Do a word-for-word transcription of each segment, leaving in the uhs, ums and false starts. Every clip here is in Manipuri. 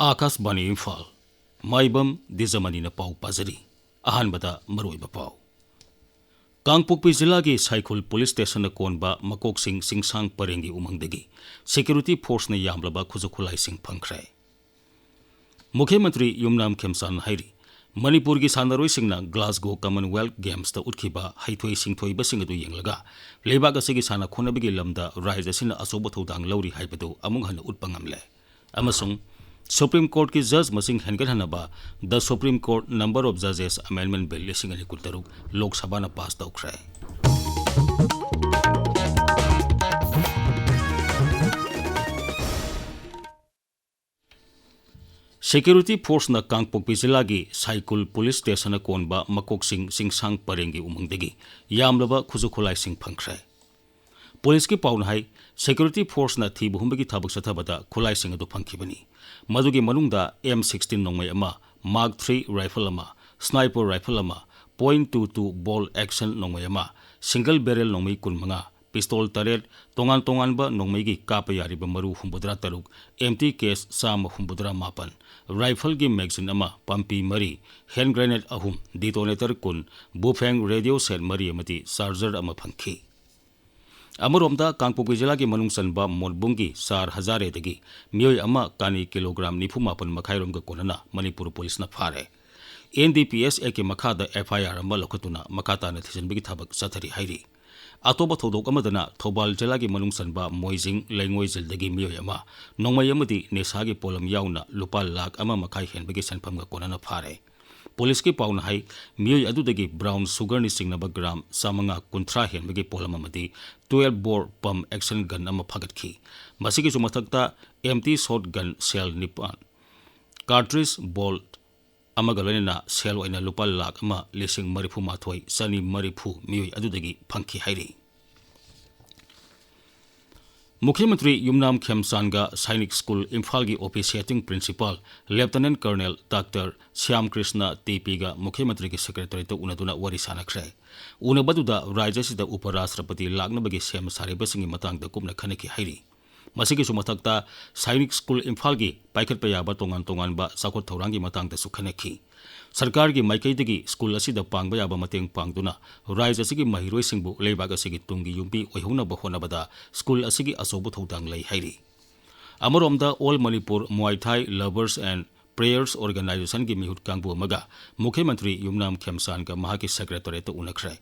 ꯑꯥꯀꯥꯁꯕꯥꯅꯤ ꯏꯝꯐꯥꯜ꯫ ꯃꯥꯏꯕꯝ ꯗꯤꯖꯃꯅꯤꯅ ꯄꯥꯎ ꯄꯥꯖꯔꯤ꯫ ꯑꯍꯥꯟꯕꯗ ꯃꯔꯨꯑꯣꯏꯕ ꯄꯥꯎ꯫ ꯀꯥꯡꯄꯣꯛꯄꯤ ꯖꯤꯂꯥꯒꯤ ꯁꯥꯏꯈꯨꯜ ꯄꯨꯂꯤꯁ ꯁ꯭ꯇꯦꯁꯟꯅ ꯀꯣꯟꯕ ꯃꯀꯣꯛꯁꯤꯡ ꯆꯤꯡꯁꯥꯡ ꯄꯔꯦꯡꯒꯤ ꯎꯃꯪꯗꯒꯤ ꯁꯦꯀ꯭ꯌꯨꯔꯤꯇꯤ ꯐꯣꯔꯁꯅ ꯌꯥꯝꯂꯕ ꯈꯨꯠꯁꯨ ꯈꯨꯠꯂꯥꯏꯁꯤꯡ ꯐꯪꯈ꯭ꯔꯦ꯫ ꯃꯨꯈ꯭ꯌ ꯃꯟꯇ꯭ꯔꯤ ꯌꯨꯝꯅꯥꯝ ꯈꯦꯝꯆꯥꯟꯅ ꯍꯥꯏꯔꯤ, ꯃꯅꯤꯄꯨꯔꯒꯤ ꯁꯥꯟꯅꯔꯣꯏꯁꯤꯡꯅ ꯒ꯭ꯂꯥꯁꯒꯣ ꯀꯃꯟꯋꯦꯜꯊ ꯒꯦꯝꯁꯇ ꯎꯠꯈꯤꯕ ꯍꯩꯊꯣꯏ ꯁꯤꯡꯊꯣꯏꯕꯁꯤꯡ ꯑꯗꯨ ꯌꯦꯡꯂꯒ ꯂꯩꯕꯥꯛ ꯑꯁꯤꯒꯤ ꯁꯥꯟꯅ ꯈꯣꯠꯅꯕꯒꯤ ꯂꯝꯗ ꯔꯥꯏꯖ ꯑꯁꯤꯅ ꯑꯆꯧꯕ ꯊꯧꯗꯥꯡ ꯂꯧꯔꯤ ꯍꯥꯏꯕꯗꯨ ꯑꯃꯨꯛ ꯍꯟꯅ ꯎꯠꯄ ꯉꯝꯂꯦ꯫ ꯑꯃꯁꯨꯡ ꯁꯨꯄ꯭ꯔꯤꯝ ꯀꯣꯔꯠꯀꯤ ꯖꯖ ꯃꯁꯤꯡ ꯍꯦꯟꯒꯠꯍꯟꯅꯕ The Supreme Court Number of Judges Amendment Bill ꯂꯤꯁꯤꯡ ꯑꯅꯤ ꯀꯨꯟꯇꯔꯨꯛ ꯂꯣꯛ ꯁꯚꯥꯅ ꯄꯥꯁ ꯇꯧꯈ꯭ꯔꯦ꯫ ꯁꯦꯀ꯭ꯌꯨꯔꯤꯇꯤ ꯐꯣꯔꯁꯅ ꯀꯥꯡꯄꯣꯛꯄꯤ ꯖꯤꯂꯥꯒꯤ ꯁꯥꯏꯀꯨꯜ ꯄꯨꯂꯤꯁ ꯁ꯭ꯇꯦꯁꯟꯅ ꯀꯣꯟꯕ ꯃꯀꯣꯛꯁꯤꯡ ꯆꯤꯡꯁꯥꯡ ꯄꯔꯦꯡꯒꯤ ꯎꯃꯪꯗꯒꯤ ꯌꯥꯝꯂꯕ ꯈꯨꯠꯁꯨ ꯈꯨꯠꯂꯥꯏꯁꯤꯡ ꯐꯪꯈ꯭ꯔꯦ꯫ ꯄꯨꯂꯤꯁꯀꯤ ꯄꯥꯎꯅ ꯍꯥꯏ, ꯁꯦꯀ꯭ꯌꯨꯔꯤꯇꯤ ꯐꯣꯔꯁꯅ ꯊꯤꯕ ꯍꯨꯝꯕꯒꯤ ꯊꯕꯛ ꯆꯠꯊꯕꯗ ꯈꯨꯠꯂꯥꯏꯁꯤꯡ ꯑꯗꯨ ꯐꯪꯈꯤꯕꯅꯤ꯫ ꯃꯗꯨꯒꯤ ꯃꯅꯨꯡꯗ ꯑꯦꯝ ꯁꯤꯛꯁꯇꯤꯟ ꯅꯣꯡꯃꯩ ꯑꯃ, ꯃꯥꯔꯛ ꯊ꯭ꯔꯤ ꯔꯥꯏꯐꯜ ꯑꯃ, ꯁ꯭ꯅꯥꯏꯄꯔ ꯔꯥꯏꯐꯜ ꯑꯃ, point two two bolt action ꯅꯣꯡꯃꯩ ꯑꯃ, ꯁꯤꯡꯒꯜ ꯕꯦꯔꯦꯜ ꯅꯣꯡꯃꯩ ꯀꯨꯟꯃꯉꯥ, ꯄꯤꯁꯇꯣꯜ ꯇꯔꯦꯠ, ꯇꯣꯉꯥꯟ ꯇꯣꯉꯥꯟꯕ ꯅꯣꯡꯃꯩꯒꯤ ꯀꯥꯞꯄ ꯌꯥꯔꯤꯕ ꯃꯔꯨ ꯍꯨꯝꯐꯨꯇꯔꯥ ꯇꯔꯨꯛ, ꯑꯦꯝꯇꯤ ꯀꯦꯁ ꯆꯥꯝꯃ ꯍꯨꯝꯐꯨꯇꯔꯥ ꯃꯥꯄꯟ, ꯔꯥꯏꯐꯜꯒꯤ ꯃꯦꯒꯥꯖꯤꯟ ꯑꯃ, ꯄꯝꯄꯤ ꯃꯔꯤ, ꯍꯦꯟ ꯒ꯭ꯔꯦꯅꯦꯗ ꯑꯍꯨꯝ, ꯗꯤꯇꯣꯅꯦꯇꯔ ꯀꯨꯟ, ꯕꯨꯐꯦꯡ ꯔꯦꯗꯤꯑꯣ ꯁꯦꯠ ꯃꯔꯤ ꯑꯃꯗꯤ ꯆꯥꯔꯖꯔ ꯑꯃ ꯐꯪꯈꯤ꯫ ꯑꯃꯔꯣꯝꯗ, ꯀꯥꯡꯄꯣꯛꯄꯤ ꯖꯤꯂꯥꯒꯤ ꯃꯅꯨꯡ ꯆꯟꯕ ꯃꯣꯠꯕꯨꯡꯒꯤ ꯆꯥꯔ ꯍꯖꯥꯔꯦꯗꯒꯤ ꯃꯤꯑꯣꯏ ꯑꯃ ꯀꯥꯅꯤ ꯀꯤꯂꯣꯒ꯭ꯔꯥꯝ ꯅꯤꯐꯨ ꯃꯥꯄꯟ ꯃꯈꯥꯏꯔꯣꯝꯒ ꯀꯣꯟꯅꯅ ꯃꯅꯤꯄꯨꯔ ꯄꯨꯂꯤꯁꯅ ꯐꯥꯔꯦ꯫ ꯑꯦꯟ ꯗꯤ ꯄꯤ ꯑꯦꯁ ꯑꯦꯛꯀꯤ ꯃꯈꯥꯗ ꯑꯦꯐ ꯑꯥꯏ ꯑꯥꯔ ꯑꯃ ꯂꯧꯈꯠꯇꯨꯅ ꯃꯈꯥ ꯇꯥꯅ ꯊꯤꯖꯤꯟꯕꯒꯤ ꯊꯕꯛ ꯆꯠꯊꯔꯤ ꯍꯥꯏꯔꯤ꯫ ꯑꯇꯣꯞꯄ ꯊꯧꯗꯣꯛ ꯑꯃꯗꯅ, ꯊꯧꯕꯥꯜ ꯖꯤꯂꯥꯒꯤ ꯃꯅꯨꯡ ꯆꯟꯕ ꯃꯣꯏꯖꯤꯡ ꯂꯩꯉꯣꯏꯖꯤꯜꯗꯒꯤ ꯃꯤꯑꯣꯏ ꯑꯃ ꯅꯣꯡꯃꯩ ꯑꯃꯗꯤ ꯅꯤꯁꯥꯒꯤ ꯄꯣꯠꯂꯝ ꯌꯥꯎꯅ ꯂꯨꯄꯥ ꯂꯥꯈ ꯑꯃ ꯃꯈꯥꯏ ꯍꯦꯟꯕꯒꯤ ꯁꯦꯟꯐꯝꯒ ꯀꯣꯟꯅꯅ ꯐꯥꯔꯦ꯫ ꯄꯨꯂꯤꯁꯀꯤ ꯄꯥꯎꯅ ꯍꯥꯏ, ꯃꯤꯑꯣꯏ ꯑꯗꯨꯗꯒꯤ ꯕ꯭ꯔꯥꯎꯟ ꯁꯨꯒꯔꯅ ꯆꯤꯡꯅꯕ ꯒ꯭ꯔꯥꯝ ꯆꯥꯃꯉꯥ ꯀꯨꯟꯊ꯭ꯔꯥ ꯍꯦꯟꯕꯒꯤ ꯄꯣꯠꯂꯝ ꯑꯃꯗꯤ ꯇꯨꯋꯦꯜꯐ ꯕꯣꯔ ꯄꯝ ꯑꯦꯛꯁꯟ ꯒꯟ ꯑꯃ ꯐꯥꯒꯠꯈꯤ꯫ ꯃꯁꯤꯒꯤꯁꯨ ꯃꯊꯛꯇ ꯑꯦꯝꯇꯤ ꯁꯣꯠ ꯒꯟ ꯁꯦꯜ ꯅꯤꯄꯥꯟ, ꯀꯥꯔꯇ꯭ꯔꯤꯖ ꯕꯣꯜꯠ ꯑꯃꯒ ꯂꯣꯏꯅꯅ ꯁꯦꯜ ꯑꯣꯏꯅ ꯂꯨꯄꯥ ꯂꯥꯈ ꯑꯃ ꯂꯤꯁꯤꯡ ꯃꯔꯤꯐꯨ ꯃꯥꯊꯣꯏ ꯆꯅꯤ ꯃꯔꯤꯐꯨ ꯃꯤꯑꯣꯏ ꯑꯗꯨꯗꯒꯤ ꯐꯪꯈꯤ ꯍꯥꯏꯔꯤ꯫ ꯃꯨꯈ꯭ꯌ ꯃꯟꯇ꯭ꯔꯤ ꯌꯨꯝꯅꯥꯝ ꯈꯦꯝꯆꯥꯟꯒ ꯁꯥꯏꯅꯤꯛ ꯁ꯭ꯀꯨꯜ ꯏꯝꯐꯥꯜꯒꯤ officiating principal lieutenant colonel doctor Shyam Krishna ꯇꯦꯄꯤꯒ ꯃꯨꯈ꯭ꯌ ꯃꯟꯇ꯭ꯔꯤꯒꯤ ꯁꯦꯀ꯭ꯔꯦꯇꯔꯤꯌꯦꯠꯇ ꯎꯅꯗꯨꯅ ꯋꯥꯔꯤ ꯁꯥꯅꯈ꯭ꯔꯦ꯫ ꯎꯅꯕꯗꯨꯗ ꯔꯥꯖ꯭ꯌ ꯑꯁꯤꯗ ꯎꯄ ꯔꯥꯁꯇ꯭ꯔꯄꯇꯤ ꯂꯥꯛꯅꯕꯒꯤ ꯁꯦꯝ ꯁꯥꯔꯤꯕꯁꯤꯡꯒꯤ ꯃꯇꯥꯡꯗ ꯀꯨꯞꯅ ꯈꯟꯅꯈꯤ ꯍꯥꯏꯔꯤ꯫ ꯃꯁꯤꯒꯤꯁꯨ ꯃꯊꯛꯇ ꯁꯥꯏꯅꯤꯛ ꯁ꯭ꯀꯨꯜ ꯏꯝꯐꯥꯜꯒꯤ ꯄꯥꯏꯈꯠꯄ ꯌꯥꯕ ꯇꯣꯉꯥꯟ ꯇꯣꯉꯥꯟꯕ ꯆꯥꯎꯈꯠ ꯊꯧꯔꯥꯡꯒꯤ ꯃꯇꯥꯡꯗꯁꯨ ꯈꯟꯅꯈꯤ꯫ ꯁꯔꯀꯥꯔꯒꯤ ꯃꯥꯏꯀꯩꯗꯒꯤ ꯁ꯭ꯀꯨꯜ ꯑꯁꯤꯗ ꯄꯥꯡꯕ ꯌꯥꯕ ꯃꯇꯦꯡ ꯄꯥꯡꯗꯨꯅ ꯔꯥꯏꯖ ꯑꯁꯤꯒꯤ ꯃꯍꯩꯔꯣꯏꯁꯤꯡꯕꯨ ꯂꯩꯕꯥꯛ ꯑꯁꯤꯒꯤ ꯇꯨꯡꯒꯤ ꯌꯨꯝꯕꯤ ꯑꯣꯏꯍꯧꯅꯕ ꯍꯣꯠꯅꯕꯗ ꯁ꯭ꯀꯨꯜ ꯑꯁꯤꯒꯤ ꯑꯆꯧꯕ ꯊꯧꯗꯥꯡ ꯂꯩ ꯍꯥꯏꯔꯤ꯫ ꯑꯃꯔꯣꯝꯗ All Manipur Muay Thai Lovers and Players Organizationꯒꯤ ꯃꯤꯍꯨꯠ ꯀꯥꯡꯕꯨ ꯑꯃꯒ ꯃꯨꯈ꯭ꯌ ꯃꯟꯇ꯭ꯔꯤ ꯌꯨꯝꯅꯥꯝ ꯈꯦꯝꯆꯥꯟꯒ ꯃꯍꯥꯛꯀꯤ ꯁꯦꯀ꯭ꯔꯦꯇꯔꯤꯌꯦꯠꯇ ꯎꯅꯈ꯭ꯔꯦ꯫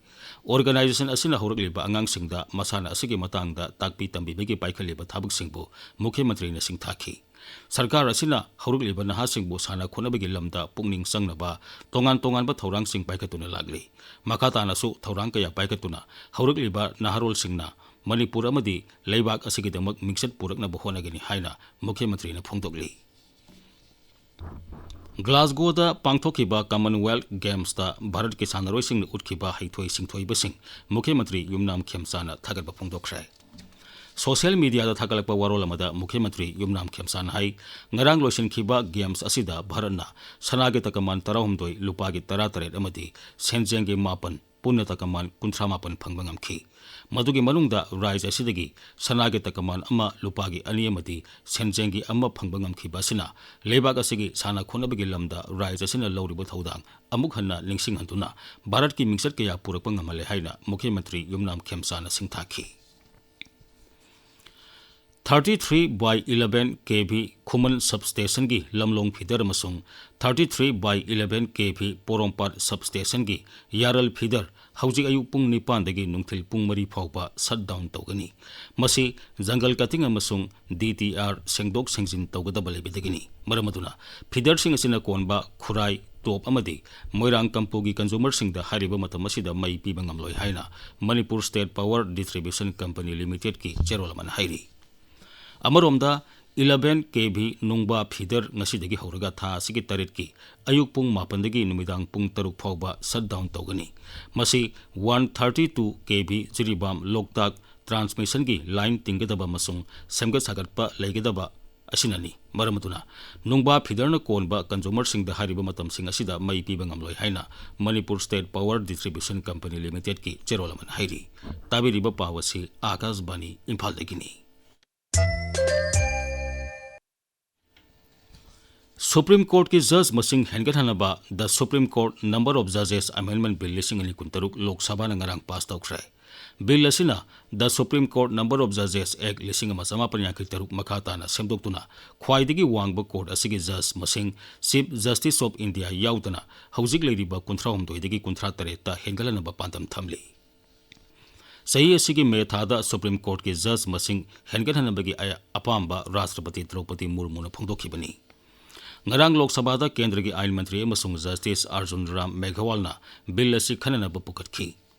Organization ꯑꯁꯤꯅ ꯍꯧꯔꯛꯂꯤꯕ ꯑꯉꯥꯡꯁꯤꯡꯗ ꯃꯁꯥꯟꯅ ꯑꯁꯤꯒꯤ ꯃꯇꯥꯡꯗ ꯇꯥꯛꯄꯤ ꯇꯝꯕꯤꯕꯒꯤ ꯄꯥꯏꯈꯠꯂꯤꯕ ꯊꯕꯛꯁꯤꯡꯕꯨ ꯃꯨꯈ꯭ꯌ ꯃꯟꯇ꯭ꯔꯤꯅ ꯁꯤꯡꯊꯥꯈꯤ꯫ ꯁꯔꯀꯥꯔ ꯑꯁꯤꯅ ꯍꯧꯔꯛꯂꯤꯕ ꯅꯍꯥꯁꯤꯡꯕꯨ ꯁꯥꯟꯅ ꯈꯣꯠꯅꯕꯒꯤ ꯂꯝꯗ ꯄꯨꯛꯅꯤꯡ ꯆꯪꯅꯕ ꯇꯣꯉꯥꯟ ꯇꯣꯉꯥꯟꯕ ꯊꯧꯔꯥꯡꯁꯤꯡ ꯄꯥꯏꯈꯠꯇꯨꯅ ꯂꯥꯛꯂꯤ꯫ ꯃꯈꯥ ꯇꯥꯅꯁꯨ ꯊꯧꯔꯥꯡ ꯀꯌꯥ ꯄꯥꯏꯈꯠꯇꯨꯅ ꯍꯧꯔꯛꯂꯤꯕ ꯅꯍꯥꯔꯣꯜꯁꯤꯡꯅ ꯃꯅꯤꯄꯨꯔ ꯑꯃꯗꯤ ꯂꯩꯕꯥꯛ ꯑꯁꯤꯒꯤꯗꯃꯛ ꯃꯤꯡꯆꯠ ꯄꯨꯔꯛꯅꯕ ꯍꯣꯠꯅꯒꯅꯤ ꯍꯥꯏꯅ ꯃꯨꯈ꯭ꯌ ꯃꯟꯇ꯭ꯔꯤꯅ ꯐꯣꯡꯗꯣꯛꯂꯤ꯫ ꯒ꯭ꯂꯥꯁꯒꯣꯗ ꯄꯥꯡꯊꯣꯛꯈꯤꯕ Commonwealth Gamesꯇ ꯚꯥꯔꯠꯀꯤ ꯁꯥꯟꯅꯔꯣꯏꯁꯤꯡꯅ ꯎꯠꯈꯤꯕ ꯍꯩꯊꯣꯏ ꯁꯤꯡꯊꯣꯏꯕꯁꯤꯡ ꯃꯨꯈ꯭ꯌ ꯃꯟꯇ꯭ꯔꯤ ꯌꯨꯝꯅꯥꯝ ꯈꯦꯝꯆꯥꯟꯅ ꯊꯥꯒꯠꯄ ꯐꯣꯡꯗꯣꯛꯈ꯭ꯔꯦ꯫ Social mediaꯗ ꯊꯥꯒꯠꯂꯛꯄ ꯋꯥꯔꯣꯜ ꯑꯃꯗ ꯃꯨꯈ꯭ꯌ ꯃꯟꯇ꯭ꯔꯤ ꯌꯨꯝꯅꯥꯝ ꯈꯦꯝꯆꯥꯟꯅ ꯍꯥꯏ, ꯉꯔꯥꯡ ꯂꯣꯏꯁꯤꯟꯈꯤꯕ Games ꯑꯁꯤꯗ ꯚꯥꯔꯠꯅ ꯁꯅꯥꯒꯤ ꯇꯀꯃꯥꯟ ꯇꯔꯥꯍꯨꯝꯗꯣꯏ, ꯂꯨꯄꯥꯒꯤ ꯇꯔꯥꯇꯔꯦꯠ ꯑꯃꯗꯤ ꯁꯦꯟꯖꯦꯡꯒꯤ ꯃꯥꯄꯟ, ꯄꯨꯟꯅ ꯇꯀꯃꯥꯟ ꯀꯨꯟꯊ꯭ꯔꯥ ꯃꯥꯄꯟ ꯐꯪꯕ ꯉꯝꯈꯤ꯫ ꯃꯗꯨꯒꯤ ꯃꯅꯨꯡꯗ ꯔꯥꯏꯖ ꯑꯁꯤꯗꯒꯤ ꯁꯅꯥꯒꯤ ꯇꯀꯃꯥꯟ ꯑꯃ, ꯂꯨꯄꯥꯒꯤ ꯑꯅꯤ ꯑꯃꯗꯤ ꯁꯦꯟꯖꯦꯡꯒꯤ ꯑꯃ ꯐꯪꯕ ꯉꯝꯈꯤꯕ ꯑꯁꯤꯅ ꯂꯩꯕꯥꯛ ꯑꯁꯤꯒꯤ ꯁꯥꯟꯅ ꯈꯣꯠꯅꯕꯒꯤ ꯂꯝꯗ ꯔꯥꯏꯖ ꯑꯁꯤꯅ ꯂꯧꯔꯤꯕ ꯊꯧꯗꯥꯡ ꯑꯃꯨꯛ ꯍꯟꯅ ꯅꯤꯡꯁꯤꯡꯍꯟꯗꯨꯅ ꯚꯥꯔꯠꯀꯤ ꯃꯤꯡꯆꯠ ꯀꯌꯥ ꯄꯨꯔꯛꯄ ꯉꯝꯍꯜꯂꯦ ꯍꯥꯏꯅ ꯃꯨꯈ꯭ꯌ ꯃꯟꯇ꯭ꯔꯤ ꯌꯨꯝꯅꯥꯝ ꯈꯦꯝꯆꯥꯟꯅ ꯁꯤꯡꯊꯥꯈꯤ꯫ Thirty three by eleven KV Khuman Substationꯒꯤ Lamlong feeder ꯑꯃꯁꯨꯡ thirty three by eleven KV Porompat Substationꯒꯤ ꯌꯥꯔꯜ feeder ꯍꯧꯖꯤꯛ ꯑꯌꯨꯛ ꯄꯨꯡ ꯅꯤꯄꯥꯟꯗꯒꯤ ꯅꯨꯡꯊꯤꯜ ꯄꯨꯡ ꯃꯔꯤ ꯐꯥꯎꯕ shut down ꯇꯧꯒꯅꯤ꯫ ꯃꯁꯤ jungle cutting ꯑꯃꯁꯨꯡ DTR ꯁꯦꯡꯗꯣꯛ ꯁꯦꯡꯖꯤꯟ ꯇꯧꯒꯗꯕ ꯂꯩꯕꯗꯒꯤꯅꯤ꯫ ꯃꯔꯝ ꯑꯗꯨꯅ feederꯁꯤꯡ ꯑꯁꯤꯅ ꯀꯣꯟꯕ ꯈꯨꯔꯥꯏ, ꯇꯣꯞ ꯑꯃꯗꯤ ꯃꯣꯏꯔꯥꯡ ꯀꯝꯄꯨꯒꯤ consumerꯁꯤꯡꯗ ꯍꯥꯏꯔꯤꯕ ꯃꯇꯝ ꯑꯁꯤꯗ ꯃꯩ ꯄꯤꯕ ꯉꯝꯂꯣꯏ ꯍꯥꯏꯅ Manipur State Power Distribution Company Limitedꯀꯤ ꯆꯦꯔꯣꯜ ꯑꯃꯅ ꯍꯥꯏꯔꯤ꯫ ꯑꯃꯔꯣꯝꯗ eleven KV ꯅꯨꯡꯕꯥ feeder ꯉꯁꯤꯗꯒꯤ ꯍꯧꯔꯒ ꯊꯥ ꯑꯁꯤꯒꯤ ꯇꯔꯦꯠꯀꯤ ꯑꯌꯨꯛ ꯄꯨꯡ ꯃꯥꯄꯟꯗꯒꯤ ꯅꯨꯃꯤꯗꯥꯡ ꯄꯨꯡ ꯇꯔꯨꯛ ꯐꯥꯎꯕ shut down ꯇꯧꯒꯅꯤ꯫ ꯃꯁꯤ one thirty two KV Jiribam ꯂꯣꯛꯇꯥꯛ transmissionꯒꯤ line ꯇꯤꯡꯒꯗꯕ ꯑꯃꯁꯨꯡ ꯁꯦꯝꯒꯠ ꯁꯥꯒꯠꯄ ꯂꯩꯒꯗꯕ ꯑꯁꯤꯅꯅꯤ꯫ ꯃꯔꯝ ꯑꯗꯨꯅ ꯅꯨꯡꯕꯥ feederꯅ ꯀꯣꯟꯕ consumerꯁꯤꯡꯗ ꯍꯥꯏꯔꯤꯕ ꯃꯇꯝꯁꯤꯡ ꯑꯁꯤꯗ ꯃꯩ ꯄꯤꯕ ꯉꯝꯂꯣꯏ ꯍꯥꯏꯅ Manipur State Power Distribution Company Limitedꯀꯤ ꯆꯦꯔꯣꯜ ꯑꯃꯅ ꯍꯥꯏꯔꯤ꯫ ꯇꯥꯕꯤꯔꯤꯕ ꯄꯥꯎ ꯑꯁꯤ ꯑꯀꯥꯁꯕꯥꯅꯤ ꯏꯝꯐꯥꯜꯗꯒꯤꯅꯤ꯫ ꯁꯨꯄ꯭ꯔꯤꯝ ꯀꯣꯔꯠꯀꯤ ꯖꯖ ꯃꯁꯤꯡ ꯍꯦꯟꯒꯠꯍꯟꯅꯕ The Supreme Court Number of Judges Amendment Bill ꯂꯤꯁꯤꯡ ꯑꯅꯤ ꯀꯨꯟꯇꯔꯨꯛ ꯂꯣꯛ ꯁꯚꯥꯅ ꯉꯔꯥꯡ ꯄꯥꯁ ꯇꯧꯈ꯭ꯔꯦ꯫ ꯕꯤꯜ ꯑꯁꯤꯅ The Supreme Court Number of Judges Act ꯂꯤꯁꯤꯡ ꯑꯃ ꯆꯃꯥꯄꯟ ꯌꯥꯡꯈꯩ ꯇꯔꯨꯛ ꯃꯈꯥ ꯇꯥꯅ ꯁꯦꯝꯗꯣꯛꯇꯨꯅ ꯈ꯭ꯋꯥꯏꯗꯒꯤ ꯋꯥꯡꯕ ꯀꯣꯔꯠ ꯑꯁꯤꯒꯤ ꯖꯖ ꯃꯁꯤꯡ Chief Justice of India ꯌꯥꯎꯗꯅ ꯍꯧꯖꯤꯛ ꯂꯩꯔꯤꯕ ꯀꯨꯟꯊ꯭ꯔꯥ ꯍꯨꯝꯗꯣꯏꯗꯒꯤ ꯀꯨꯟꯊ꯭ꯔꯥ ꯇꯔꯦꯠꯇ ꯍꯦꯟꯒꯠꯍꯟꯅꯕ ꯄꯥꯟꯗꯝ ꯊꯝꯂꯤ꯫ ꯆꯍꯤ ꯑꯁꯤꯒꯤ ꯃꯦ ꯊꯥꯗ ꯁꯨꯄ꯭ꯔꯤꯝ ꯀꯣꯔꯠꯀꯤ ꯖꯖ ꯃꯁꯤꯡ ꯍꯦꯟꯒꯠꯍꯟꯅꯕꯒꯤ ꯑ-, ꯑꯄꯥꯝꯕ ꯔꯥꯁꯇ꯭ꯔꯄꯇꯤ ꯗ꯭ꯔꯧꯄꯗꯤ ꯃꯨꯔꯃꯨꯅ ꯐꯣꯡꯗꯣꯛꯈꯤꯕꯅꯤ꯫ ꯉꯔꯥꯡ ꯂꯣꯛ ꯁꯚꯥꯗ ꯀꯦꯟꯗ꯭ꯔꯒꯤ ꯑꯥꯏꯟ ꯃꯟꯇ꯭ꯔꯤ ꯑꯃꯁꯨꯡ ꯖꯁꯇꯤꯁ ꯑꯥꯔꯖꯨꯟ ꯔꯥꯝ ꯃꯦꯘꯋꯥꯜꯅ ꯕꯤꯜ ꯑꯁꯤ ꯈꯟꯅꯅꯕ ꯄꯨꯈꯠꯈꯤ꯫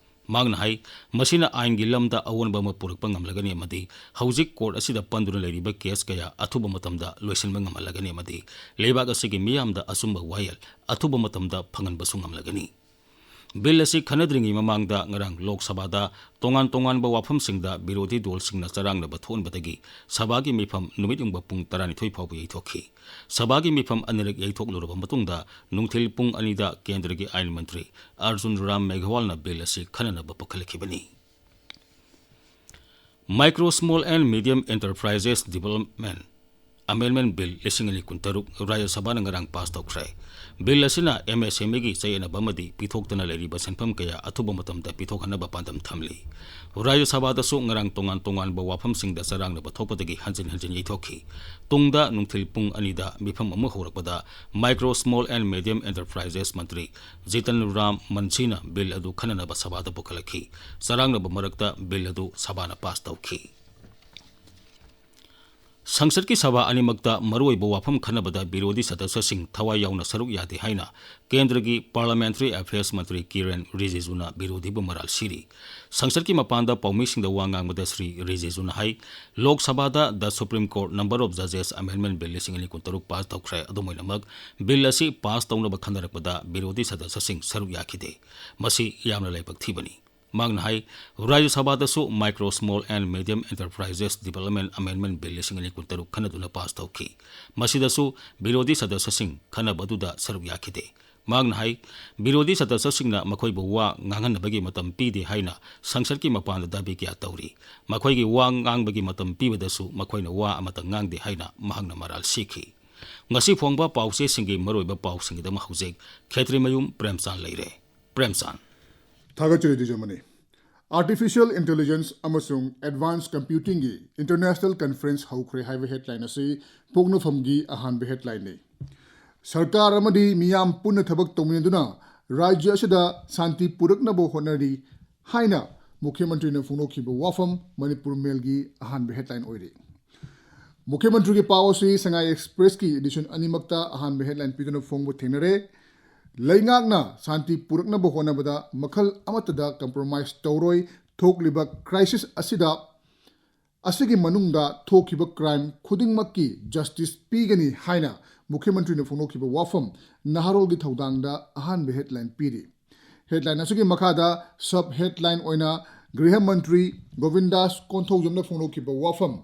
ꯃꯍꯥꯛꯅ ꯍꯥꯏ, ꯃꯁꯤꯅ ꯑꯥꯏꯟꯒꯤ ꯂꯝꯗ ꯑꯑꯣꯟꯕ ꯑꯃ ꯄꯨꯔꯛꯄ ꯉꯝꯂꯒꯅꯤ ꯑꯃꯗꯤ ꯍꯧꯖꯤꯛ ꯀꯣꯔꯠ ꯑꯁꯤꯗ ꯄꯟꯗꯨꯅ ꯂꯩꯔꯤꯕ ꯀꯦꯁ ꯀꯌꯥ ꯑꯊꯨꯕ ꯃꯇꯝꯗ ꯂꯣꯏꯁꯤꯟꯕ ꯉꯝꯍꯜꯂꯒꯅꯤ ꯑꯃꯗꯤ ꯂꯩꯕꯥꯛ ꯑꯁꯤꯒꯤ ꯃꯤꯌꯥꯝꯗ ꯑꯆꯨꯝꯕ ꯋꯥꯌꯦꯜ ꯑꯊꯨꯕ ꯃꯇꯝꯗ ꯐꯪꯍꯟꯕꯁꯨ ꯉꯝꯂꯒꯅꯤ꯫ ꯕꯤꯜ ꯑꯁꯤ ꯈꯟꯅꯗ꯭ꯔꯤꯉꯩ ꯃꯃꯥꯡꯗ ꯉꯔꯥꯡ ꯂꯣꯛ ꯁꯚꯥꯗ ꯇꯣꯉꯥꯟ ꯇꯣꯉꯥꯟꯕ ꯋꯥꯐꯝꯁꯤꯡꯗ ꯕꯤꯔꯣꯙꯤ ꯗꯣꯜꯁꯤꯡꯅ ꯆꯔꯥꯡꯅꯕ ꯊꯣꯛꯍꯟꯕꯗꯒꯤ ꯁꯚꯥꯒꯤ ꯃꯤꯐꯝ ꯅꯨꯃꯤꯠ ꯌꯨꯡꯕ ꯄꯨꯡ ꯇꯔꯥꯅꯤꯊꯣꯏ ꯐꯥꯎꯕ ꯌꯩꯊꯣꯛꯈꯤ꯫ ꯁꯚꯥꯒꯤ ꯃꯤꯐꯝ ꯑꯅꯤꯔꯛ ꯌꯩꯊꯣꯛꯂꯨꯔꯕ ꯃꯇꯨꯡꯗ ꯅꯨꯡꯊꯤꯜ ꯄꯨꯡ ꯑꯅꯤꯗ ꯀꯦꯟꯗ꯭ꯔꯒꯤ ꯑꯥꯏꯟ ꯃꯟꯇ꯭ꯔꯤ ꯑꯥꯔꯖꯨꯟ ꯔꯥꯝ ꯃꯦꯘꯋꯥꯜꯅ ꯕꯤꯜ ꯑꯁꯤ ꯈꯟꯅꯅꯕ ꯄꯨꯈꯠꯂꯛꯈꯤꯕꯅꯤ꯫ Micro, Small and Medium Enterprises Development Amendment Bill ꯂꯤꯁꯤꯡ ꯑꯅꯤ ꯀꯨꯟꯇꯔꯨꯛ ꯔꯥꯖ꯭ꯌ ꯁꯚꯥꯅ ꯉꯔꯥꯡ ꯄꯥꯁ ꯇꯧꯈ꯭ꯔꯦ꯫ ꯕꯤꯜ ꯑꯁꯤꯅ ꯑꯦꯝ ꯑꯦꯁ ꯑꯦꯝ ꯏꯒꯤ ꯆꯌꯦꯠꯅꯕ ꯑꯃꯗꯤ ꯄꯤꯊꯣꯛꯇꯅ ꯂꯩꯔꯤꯕ ꯁꯦꯟꯐꯝ ꯀꯌꯥ ꯑꯊꯨꯕ ꯃꯇꯝꯗ ꯄꯤꯊꯣꯛꯍꯟꯅꯕ ꯄꯥꯟꯗꯝ ꯊꯝꯂꯤ꯫ ꯔꯥꯖ꯭ꯌ ꯁꯚꯥꯗꯁꯨ ꯉꯔꯥꯡ ꯇꯣꯉꯥꯟ ꯇꯣꯉꯥꯟꯕ ꯋꯥꯐꯝꯁꯤꯡꯗ ꯆꯔꯥꯡꯅꯕ ꯊꯣꯛꯄꯗꯒꯤ ꯍꯟꯖꯤꯟ ꯍꯟꯖꯤꯟ ꯌꯩꯊꯣꯛꯈꯤ꯫ ꯇꯨꯡꯗ ꯅꯨꯡꯊꯤꯜ ꯄꯨꯡ ꯑꯅꯤꯗ ꯃꯤꯐꯝ ꯑꯃ ꯍꯧꯔꯛꯄꯗ Micro, Small and Medium Enterprises Mantri Jitan Ram ꯃꯟꯁꯤꯅ bill ꯑꯗꯨ ꯈꯟꯅꯅꯕ ꯁꯚꯥꯗ ꯄꯨꯈꯠꯂꯛꯈꯤ꯫ ꯆꯔꯥꯡꯅꯕ ꯃꯔꯛꯇ ꯕꯤꯜ ꯑꯗꯨ ꯁꯚꯥꯅ ꯄꯥꯁ ꯇꯧꯈꯤ꯫ ꯁꯪꯁꯠꯀꯤ ꯁꯚꯥ ꯑꯅꯤꯃꯛꯇ ꯃꯔꯨꯑꯣꯏꯕ ꯋꯥꯐꯝ ꯈꯟꯅꯕꯗ ꯕꯤꯔꯣꯙꯤ ꯁꯗꯁ꯭ꯌꯁꯤꯡ ꯊꯋꯥꯏ ꯌꯥꯎꯅ ꯁꯔꯨꯛ ꯌꯥꯗꯦ ꯍꯥꯏꯅ ꯀꯦꯟꯗ꯭ꯔꯒꯤ ꯄꯥꯔꯂꯤꯌꯥꯃꯦꯟꯇꯔꯤ ꯑꯦꯐꯤꯌꯔꯁ ꯃꯟꯇ꯭ꯔꯤ ꯀꯤꯔꯦꯟ ꯔꯤꯖꯤꯖꯨꯅ ꯕꯤꯔꯣꯙꯤꯕꯨ ꯃꯔꯥꯜ ꯁꯤꯔꯤ꯫ ꯁꯪꯁꯠꯀꯤ ꯃꯄꯥꯟꯗ ꯄꯥꯎꯃꯤꯁꯤꯡꯗ ꯋꯥ ꯉꯥꯡꯕꯗ ꯁ꯭ꯔꯤ ꯔꯤꯖꯤꯖꯨꯅ ꯍꯥꯏ, ꯂꯣꯛ ꯁꯚꯥꯗ The Supreme Court Number of Judges Amendment Bill ꯂꯤꯁꯤꯡ ꯑꯅꯤ ꯀꯨꯟꯇꯔꯨꯛ ꯄꯥꯁ ꯇꯧꯈ꯭ꯔꯦ꯫ ꯑꯗꯨꯝ ꯑꯣꯏꯅꯃꯛ, ꯕꯤꯜ ꯑꯁꯤ ꯄꯥꯁ ꯇꯧꯅꯕ ꯈꯟꯅꯔꯛꯄꯗ ꯕꯤꯔꯣꯙꯤ ꯁꯗꯁ꯭ꯌꯁꯤꯡ ꯁꯔꯨꯛ ꯌꯥꯈꯤꯗꯦ꯫ ꯃꯁꯤ ꯌꯥꯝꯅ ꯂꯥꯏꯕꯛ ꯊꯤꯕꯅꯤ꯫ ꯃꯍꯥꯛꯅ ꯍꯥꯏ, ꯔꯥꯖ꯭ꯌ ꯁꯚꯥꯗꯁꯨ Micro, Small and Medium Enterprises Development Amendment Bill ꯂꯤꯁꯤꯡ ꯑꯅꯤ ꯀꯨꯟꯇꯔꯨꯛ ꯈꯟꯅꯗꯨꯅ ꯄꯥꯁ ꯇꯧꯈꯤ꯫ ꯃꯁꯤꯗꯁꯨ ꯕꯤꯔꯣꯙꯤ ꯁꯗꯁ꯭ꯌꯁꯤꯡ ꯈꯟꯅꯕ ꯑꯗꯨꯗ ꯁꯔꯨꯛ ꯌꯥꯈꯤꯗꯦ꯫ ꯃꯍꯥꯛꯅ ꯍꯥꯏ, ꯕꯤꯔꯣꯙꯤ ꯁꯗꯁ꯭ꯌꯁꯤꯡꯅ ꯃꯈꯣꯏꯕꯨ ꯋꯥ ꯉꯥꯡꯍꯟꯅꯕꯒꯤ ꯃꯇꯝ ꯄꯤꯗꯦ ꯍꯥꯏꯅ ꯁꯪꯁꯠꯀꯤ ꯃꯄꯥꯟꯗ ꯗꯥꯕꯤ ꯀꯌꯥ ꯇꯧꯔꯤ꯫ ꯃꯈꯣꯏꯒꯤ ꯋꯥ ꯉꯥꯡꯕꯒꯤ ꯃꯇꯝ ꯄꯤꯕꯗꯁꯨ ꯃꯈꯣꯏꯅ ꯋꯥ ꯑꯃꯠꯇ ꯉꯥꯡꯗꯦ ꯍꯥꯏꯅ ꯃꯍꯥꯛꯅ ꯃꯔꯥꯜ ꯁꯤꯈꯤ꯫ ꯉꯁꯤ ꯐꯣꯡꯕ ꯄꯥꯎꯆꯦꯁꯤꯡꯒꯤ ꯃꯔꯨꯑꯣꯏꯕ ꯄꯥꯎꯁꯤꯡꯒꯤꯗꯃꯛ ꯍꯧꯖꯤꯛ ꯈꯦꯇ꯭ꯔꯤꯃꯌꯨꯝ ꯄ꯭ꯔꯦꯝꯆꯥꯟ ꯂꯩꯔꯦ꯫ ꯄ꯭ꯔꯦꯝꯆꯥꯟ꯫ ꯊꯥꯒꯠꯆꯔꯤ ꯗꯤꯖꯃꯅꯤ꯫ Artificial Intelligence ꯑꯃꯁꯨꯡ Advanced Computingꯒꯤ International Conference ꯍꯧꯈ꯭ꯔꯦ ꯍꯥꯏꯕ headline ꯑꯁꯤ ꯄꯣꯛꯅꯐꯝꯒꯤ ꯑꯍꯥꯟꯕ headlineꯅꯤ꯫ ꯁꯔꯀꯥꯔ ꯑꯃꯗꯤ ꯃꯤꯌꯥꯝ ꯄꯨꯟꯅ ꯊꯕꯛ ꯇꯧꯃꯤꯟꯅꯗꯨꯅ ꯔꯥꯖ꯭ꯌ ꯑꯁꯤꯗ ꯁꯥꯟꯇꯤ ꯄꯨꯔꯛꯅꯕ ꯍꯣꯠꯅꯔꯤ ꯍꯥꯏꯅ ꯃꯨꯈ꯭ꯌ ꯃꯟꯇ꯭ꯔꯤꯅ ꯐꯣꯡꯗꯣꯛꯈꯤꯕ ꯋꯥꯐꯝ ꯃꯅꯤꯄꯨꯔ ꯃꯦꯜꯒꯤ ꯑꯍꯥꯟꯕ headline ꯑꯣꯏꯔꯤ꯫ ꯃꯨꯈ꯭ꯌ ꯃꯟꯇ꯭ꯔꯤꯒꯤ ꯄꯥꯎ ꯑꯁꯤ ꯁꯉꯥꯏ ꯑꯦꯛꯁꯄ꯭ꯔꯦꯁꯀꯤ edition ꯑꯅꯤꯃꯛꯇ ꯑꯍꯥꯟꯕ headline ꯄꯤꯗꯨꯅ ꯐꯣꯡꯕ ꯊꯦꯡꯅꯔꯦ꯫ ꯂꯩꯉꯥꯛꯅ ꯁꯥꯟꯇꯤ ꯄꯨꯔꯛꯅꯕ ꯍꯣꯠꯅꯕꯗ ꯃꯈꯜ ꯑꯃꯠꯇꯗ compromise ꯇꯧꯔꯣꯏ, ꯊꯣꯛꯂꯤꯕ crisis ꯑꯁꯤꯗ ꯑꯁꯤꯒꯤ ꯃꯅꯨꯡꯗ ꯊꯣꯛꯈꯤꯕ crime ꯈꯨꯗꯤꯡꯃꯛꯀꯤ justice ꯄꯤꯒꯅꯤ ꯍꯥꯏꯅ ꯃꯨꯈ꯭ꯌ ꯃꯟꯇ꯭ꯔꯤꯅ ꯐꯣꯡꯗꯣꯛꯈꯤꯕ ꯋꯥꯐꯝ ꯅꯍꯥꯔꯣꯜꯒꯤ ꯊꯧꯗꯥꯡꯗ ꯑꯍꯥꯟꯕ headline ꯄꯤꯔꯤ꯫ Headline ꯑꯁꯤꯒꯤ ꯃꯈꯥꯗ sub headline ꯑꯣꯏꯅ ꯒ꯭ꯔꯤꯍ ꯃꯟꯇ꯭ꯔꯤ ꯒꯣꯕꯤꯟꯗꯥꯁ ꯀꯣꯟꯊꯧꯖꯝꯅ ꯐꯣꯡꯗꯣꯛꯈꯤꯕ ꯋꯥꯐꯝ,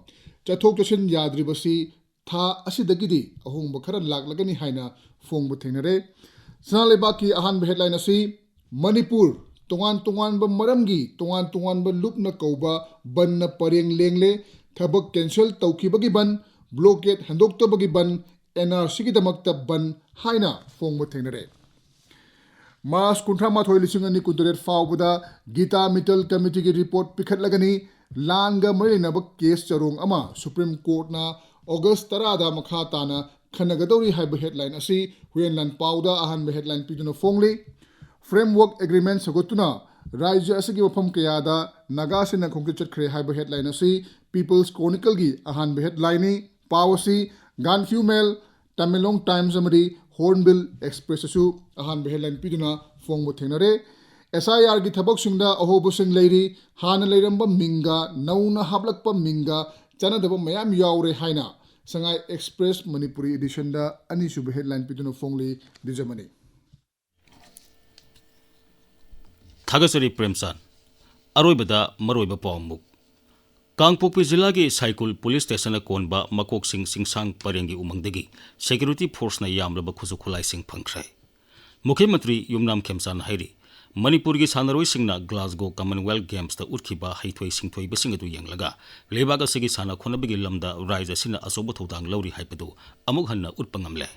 ꯆꯠꯊꯣꯛ ꯆꯠꯁꯤꯟ ꯌꯥꯗ꯭ꯔꯤꯕꯁꯤ ꯊꯥ ꯑꯁꯤꯗꯒꯤꯗꯤ ꯑꯍꯣꯡꯕ ꯈꯔ ꯂꯥꯛꯂꯒꯅꯤ ꯍꯥꯏꯅ ꯐꯣꯡꯕ ꯊꯦꯡꯅꯔꯦ꯫ ꯁꯅꯥ ꯂꯩꯕꯥꯛꯀꯤ ꯑꯍꯥꯟꯕ headline ꯑꯁꯤ ꯃꯅꯤꯄꯨꯔ ꯇꯣꯉꯥꯟ ꯇꯣꯉꯥꯟꯕ ꯃꯔꯝꯒꯤ ꯇꯣꯉꯥꯟ ꯇꯣꯉꯥꯟꯕ ꯂꯨꯞꯅ ꯀꯧꯕ ꯕꯟꯅ ꯄꯔꯦꯡ ꯂꯦꯡꯂꯦ, ꯊꯕꯛ cancel ꯇꯧꯈꯤꯕꯒꯤ ꯕꯟ, blockade ꯍꯟꯗꯣꯛꯇꯕꯒꯤ ꯕꯟ, NRCꯒꯤꯗꯃꯛꯇ ꯕꯟ ꯍꯥꯏꯅ ꯐꯣꯡꯕ ꯊꯦꯡꯅꯔꯦ꯫ ꯃꯥꯔꯆ ꯀꯨꯟꯊ꯭ꯔꯥ ꯃꯥꯊꯣꯏ, ꯂꯤꯁꯤꯡ ꯑꯅꯤ ꯀꯨꯟꯇꯔꯦꯠ ꯐꯥꯎꯕꯗ ꯒꯤꯇꯥ ꯃꯤꯇꯜ ꯀꯃꯤꯇꯤꯒꯤ report ꯄꯤꯈꯠꯂꯒꯅꯤ꯫ ꯂꯥꯟꯒ ꯃꯔꯤ ꯂꯩꯅꯕ case ꯆꯔꯣꯡ ꯑꯃ Supreme Courtꯅ August ꯇꯔꯥꯗ ꯃꯈꯥ ꯇꯥꯅ ꯈꯟꯅꯒꯗꯧꯔꯤ ꯍꯥꯏꯕ headline ꯑꯁꯤ ꯍꯨꯏꯌꯦꯟ ꯂꯥꯟꯄꯥꯎꯗ ꯑꯍꯥꯟꯕ headline ꯄꯤꯗꯨꯅ ꯐꯣꯡꯂꯤ꯫ Framework Agreement ꯁꯧꯒꯠꯇꯨꯅ ꯔꯥꯖ꯭ꯌ ꯑꯁꯤꯒꯤ ꯃꯐꯝ ꯀꯌꯥꯗ ꯅꯥꯒꯥꯁꯤꯡꯅ ꯈꯣꯡꯆꯠ ꯆꯠꯈ꯭ꯔꯦ ꯍꯥꯏꯕ headline ꯑꯁꯤ People's Chronicleꯒꯤ ꯑꯍꯥꯟꯕ headlineꯅꯤ꯫ ꯄꯥꯎ ꯑꯁꯤ ꯒꯥꯟꯐꯤꯌꯨ ꯃꯦꯜ, ꯇꯃꯦꯡꯂꯣꯡ ꯇꯥꯏꯝꯁ ꯑꯃꯗꯤ ꯍꯣꯔꯟꯕꯤꯜ ꯑꯦꯛꯁꯄ꯭ꯔꯦꯁꯇꯁꯨ ꯑꯍꯥꯟꯕ headline ꯄꯤꯗꯨꯅ ꯐꯣꯡꯕ ꯊꯦꯡꯅꯔꯦ꯫ SIRꯒꯤ ꯊꯕꯛꯁꯤꯡꯗ ꯑꯍꯣꯕꯁꯤꯡ ꯂꯩꯔꯤ, ꯍꯥꯟꯅ ꯂꯩꯔꯝꯕ ꯃꯤꯡꯒ ꯅꯧꯅ ꯍꯥꯞꯂꯛꯄ ꯃꯤꯡꯒ ꯆꯥꯟꯅꯗꯕ ꯃꯌꯥꯝ ꯌꯥꯎꯔꯦ ꯍꯥꯏꯅ ꯁꯉꯥꯏ ꯑꯦꯛꯁꯄ꯭ꯔꯦꯁ ꯃꯅꯤꯄꯨꯔꯤ editionꯗ ꯑꯅꯤꯁꯨꯕ headline ꯄꯤꯗꯨꯅ ꯐꯣꯡꯂꯤ꯫ ꯗꯤꯖꯃꯅꯤ꯫ ꯊꯥꯒꯠꯆꯔꯤ ꯄ꯭ꯔꯦꯝꯆꯥꯟ꯫ ꯑꯔꯣꯏꯕꯗ ꯃꯔꯨꯑꯣꯏꯕ ꯄꯥꯎ ꯑꯃꯨꯛ꯫ ꯀꯥꯡꯄꯣꯛꯄꯤ ꯖꯤꯂꯥꯒꯤ ꯁꯥꯏꯀꯨꯜ ꯄꯨꯂꯤꯁ ꯁ꯭ꯇꯦꯁꯟꯅ ꯀꯣꯟꯕ ꯃꯀꯣꯛꯁꯤꯡ ꯆꯤꯡꯁꯥꯡ ꯄꯔꯦꯡꯒꯤ ꯎꯃꯪꯗꯒꯤ security forceꯅ ꯌꯥꯝꯂꯕ ꯈꯨꯠꯁꯨ ꯈꯨꯠꯂꯥꯏꯁꯤꯡ ꯐꯪꯈ꯭ꯔꯦ꯫ ꯃꯨꯈ꯭ꯌ ꯃꯟꯇ꯭ꯔꯤ ꯌꯨꯝꯅꯥꯝ ꯈꯦꯝꯆꯥꯟꯅ ꯍꯥꯏꯔꯤ, ꯃꯅꯤꯄꯨꯔꯒꯤ ꯁꯥꯟꯅꯔꯣꯏꯁꯤꯡꯅ Glasgow Commonwealth Gamesꯇ ꯎꯠꯈꯤꯕ ꯍꯩꯊꯣꯏ ꯁꯤꯡꯊꯣꯏꯕꯁꯤꯡ ꯑꯗꯨ ꯌꯦꯡꯂꯒ ꯂꯩꯕꯥꯛ ꯑꯁꯤꯒꯤ ꯁꯥꯟꯅ ꯈꯣꯠꯅꯕꯒꯤ ꯂꯝꯗ ꯔꯥꯏꯖ ꯑꯁꯤꯅ ꯑꯆꯧꯕ ꯊꯧꯗꯥꯡ ꯂꯧꯔꯤ ꯍꯥꯏꯕꯗꯨ ꯑꯃꯨꯛ ꯍꯟꯅ ꯎꯠꯄ ꯉꯝꯂꯦ꯫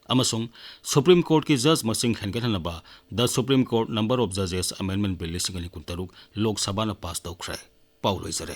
ꯑꯃꯁꯨꯡ Supreme Courtꯀꯤ judge ꯃꯁꯤꯡ ꯍꯦꯟꯒꯠꯍꯟꯅꯕ The Supreme Court Number of Judges Amendment Bill ꯂꯤꯁꯤꯡ ꯑꯅꯤ ꯀꯨꯟꯇꯔꯨꯛ ꯂꯣꯛ ꯁꯚꯥꯅ pass ꯇꯧꯈ꯭ꯔꯦ꯫ ꯄꯥꯎ ꯂꯣꯏꯖꯔꯦ꯫